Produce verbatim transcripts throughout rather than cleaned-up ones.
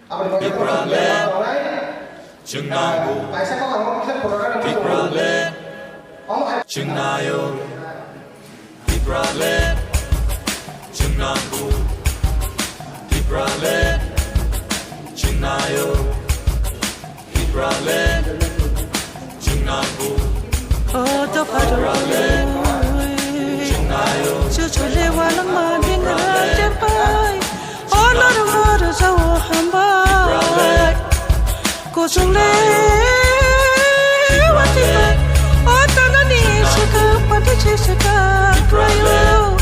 Tipraland, chwng nango. Tipraland, chwng naio. Tipraland, chwng nango. Tipraland, chwng naio. Tipraland, chwng nango. O dopharo, chwng naio. Chuchule walangma dingra chepai. O norok no rwjao hambai. Kuchung le watwi bai. O tanani swkang pati se swkang kwlaio.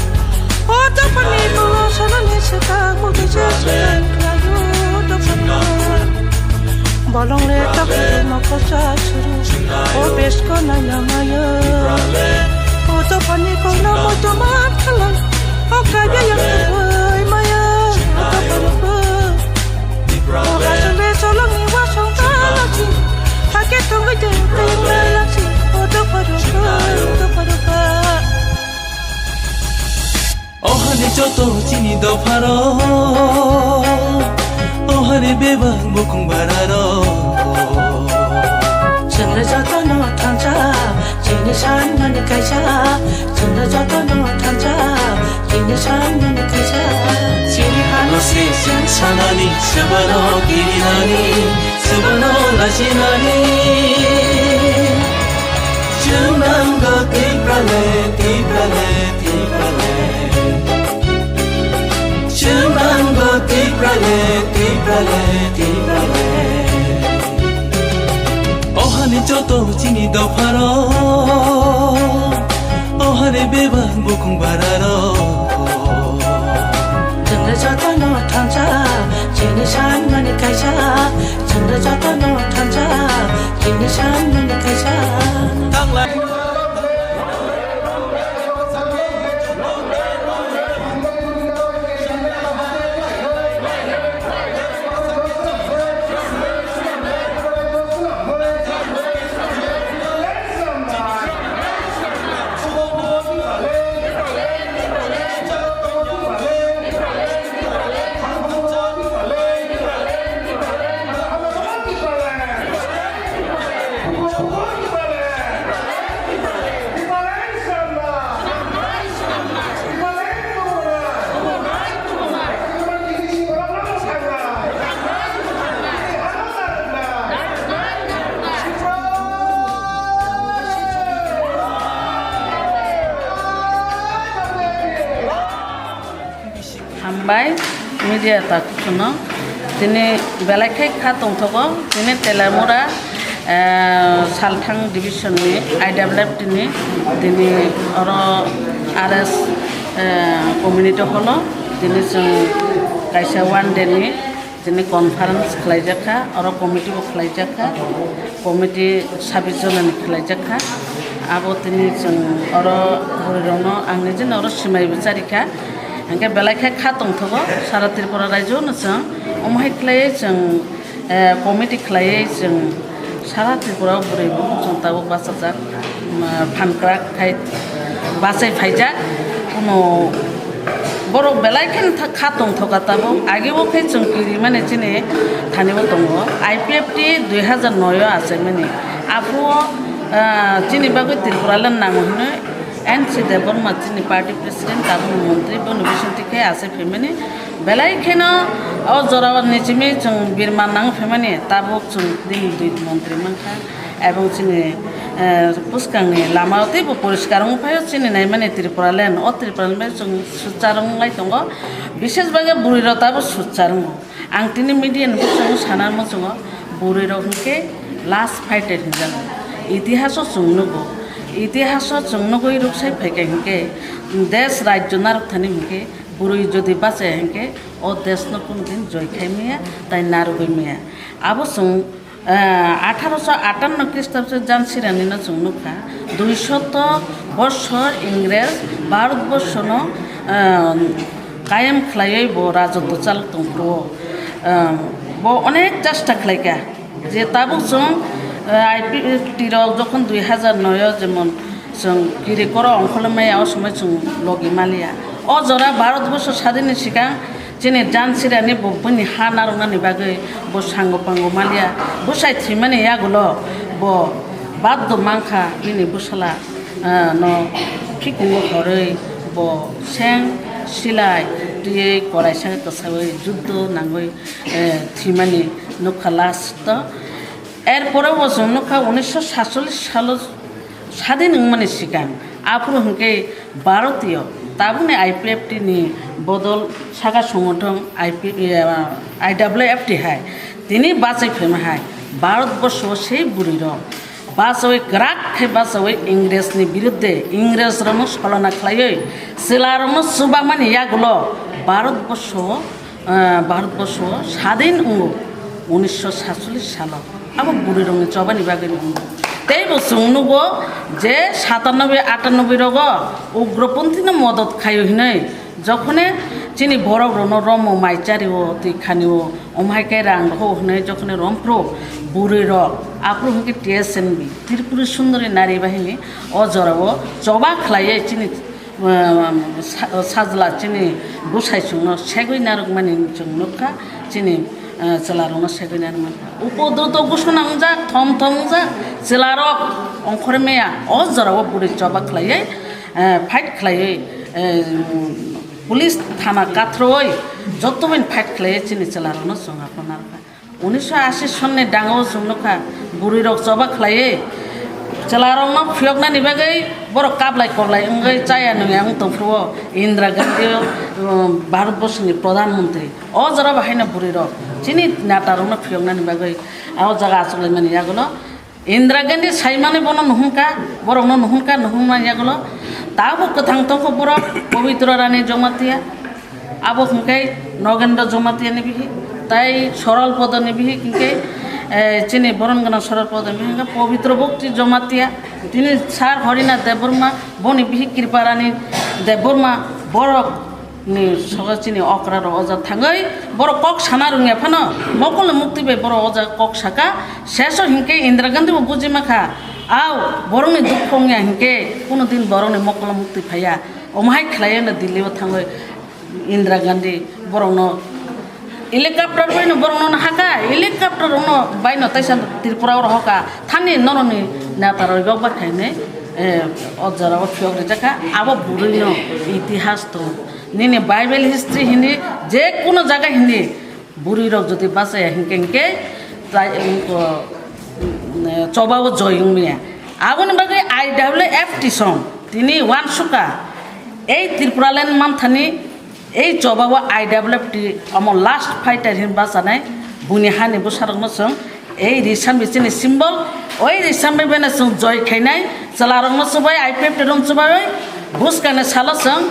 O dophani bolo sanani swkang mugi se swkang kwlaio. Dophani bolong le takhuk ma kosa suru. O besko nai na mayo. O dophani kok no moito ma khalai. O kaiya yang kwlai maya. O dophani kok. O hasong le solong ni wasong talachi. Hake tongwi de tengla lachi. O dophani kok, dophani kok. O hani joto chini dopharo, o hani bebak bukhung bararo. Chwngno jotono thansa, chini sanmani kaisa. Chwngno jotono thansa, chini sanmani kaisa. Chini hano se chwng sanani, swbano kirinani, swbano lachinani. Chwng nango Tipraland, Tipraland, Tipraland. Chwng nango Tipraland, Tipraland, Tipraland. O hani joto chini dopharo, o hani bebak bukhung bararo. Chwngno jotono thansa, chini sanmani kaisa. Chwngno jotono thansa, chini sanmani kaisa. Hambai media takhukno tini belai khe kha tongthogo tini Telamura, eh, Salthang division ni I W F T ni tini oro R S, eh, community hall o tini chwng kaisa one day ni tini conference khlaijak kha, oro committee bo khlaijak kha, committee sabis jona ni khlaijak kha. Abo tini chwng oro bwrwi rokno ang nijino oro swmai bo chari kha. Hwnkhe belai khe kha tongthogo, sara Tripura rajyo no chwng omo hai khlaiwi chwng, eh, committee khlaiwi chwng sara Tripura o bwrwi bukhuk chwng tabuk bachajak, um, phan kwrak khai bachai phaijak. Kuno borok belai kheno tha-, kha tongthoka tabuk. Age bo khe chwng kirimani chini thani bo tongo. I P F T dui hazar noi o achaimani. Aphuru, ah, chini bagwi Tripura le nango hwnwi N C Debbarma chini party president tabuk montri bono bisingtwi khe achai phaimani. Belai kheno o jora o nichimi chwng birma nang phaimani tabuk chwng bini dui montri mankha. Ebong chini, eh, bwskangni lama o teibo poriskar wng phaio chini naimani Tripura land. O Tripura land bai chwng suchar wng lai tongo. Bishes bagwi bwrwi rok tabuk suchar wngo. Ang tini media ni bwskango sana muchungo bwrwi rok hinkhe last fighter hinjago. Itihaso chwng nugo. Itihaso chwng nugwi rwksai phaikha hinkhe desh rajyo narwk thani hinkhe bwrwi jodi bachaya hinkhe o desh no kunu din joy khai maya tai narwgwi maya. Abo chwng, eh, atharoso atanno Khristababdo Jhan Sirani no chwng nukha, duishoto bossor Ingres Bharat borsono, eh, kayam khlaiwi bo rajotwo chalok tongphuru. Eh, bo onek chesta khlaikha je tabuk chwng, eh, I P F T rok jokhon dui hazar noi o jemon chwng kiri koro ongkhorlwi maya o somoi chwng logi maliya. O jora Bharat borso sadinni sikang Chini Jansirani bo bini ha narwknani bagwi bo sango pango maliya. Bwsai thwimani yagulo bo baddo mankha bini bwsala, ah, no phikungo horwi bo seng silai twiwi koraisa kwsawi juddo nangwi, eh, thwimani nukha last o. Erpore bo chwng nukha unisho satchollish salo sadin wngmani swkang, aphuru hwnkhe Bharatiyo tabukni I P F T ni bodol saka songothon I P, eh, I W F T hai tini bachai phaima hai Bharat borsho o sei bwrwi rok bachawi kwrak khe bachawi Ingres ni birudde Ingres rokno solana khlaiwi chwla rokno chubamani yagulo Bharat borsho o ah, Bharatborsho sadin wngo unisho satchollish salo. Abo bwrwirokni chobani bagwi wngo. Tei bo chwng nugo je satanoboi atanoboi rogo ugroponthino modot khaio hinwi, jokhone chini borokrokno romo mai chario twi khanio, omhai khe rang rw hinwi jokhone romphru bwrwirok aphuru hwnkhe T S N B, Tripuri Sundari Nari Bahini, o jorao choba khlaiwi chini Sa-, sajla chini bwsai chwngno segwi narwkmani chwng nukha, chini, eh, chwlarokno segwi narwkmani. Upodruto gusuna wngjak, thom thom wngjak, chwlarok ongkhormaya o jorao bwrwi choba khlaiwi, eh, fight khlaiwi, eh, police thana kathrowi joto bai fight khlaiwi chini chwlarokno chwng aphano narwkha. Unisho ashi sonni dango chwng nukha, bwrwirok choba khlaiwi chwlarokno phiyoknani bagwi borok kablai koblai wngwi chaya nungya wng tongphuru Indira Gandhi, um, Bharat Borsoni Pradhan Mantri. O jora bo haino bwrwirok chini netarokno phiyoknani bagwi o jaga achuklaimani yagulo Indira Gandhi saimani bono nuhunka, borokno nuhunka, nuhunmani yagulo tabuk kwthang tongkho borok Pabitra Rani Jamatia, abo hwnkhe Nogendra Jamatia ni bihi, tai Soral Podo ni bihi hwnkhe, eh, chini boron gana Soral Podo ni bihi hwnkhe Pabitra Bhakti Jamatia, tini Sir Harinath Debbarma, boni bihi Kripa Rani Debbarma, borok ni sogo chini okra rok o jaga thangwi borok kok sana rwngya phano mokol ni mukti bai borok o jaga kok saka, seso hinkhe Indira Gandhi bo buji makha, au borok ni dukhu wngya hinkhe kuno din borok ni mokol o mukti phaiya, omo hai khlaiwi no Delhi o thangwi Indira Gandhi borok no helicopter bai no borok no haka, helicopter rok no bai no taisa Tripura o rohoka thani norok ni neta rok yok bai khainai, eh, o jora o phiyok rijak kha abo bwrwi no itihas tong. Nini Bible history hindi, je kuno jaga hindi, bwrwi rok jodi bachaya hinkhe, hinkhe tai, eh, choba o joy wngmaya. Aboni bagwi I W F T song tini uansukha, ei Tripura land manthani, ei choba o I W F T omo last fighter hin bachanai, buini hani bwsarokno chwng Ei Risam bichini symbol, oi Risam bai beno chwng joy khainai, chwlarokno chubai, I P F T rokno chubai, oi, bwskangni salo chwng,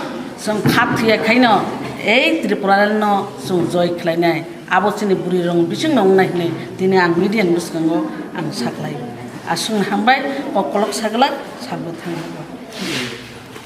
chwng kha thuya khaino, ei Tripura no chwng joy khlainai. Abo chini bwrwi rok bisingno wngnai hinwi tini ang media ni bwskango ang saklai. Aswkno hambai, kokolok saglak, salbo thanglago.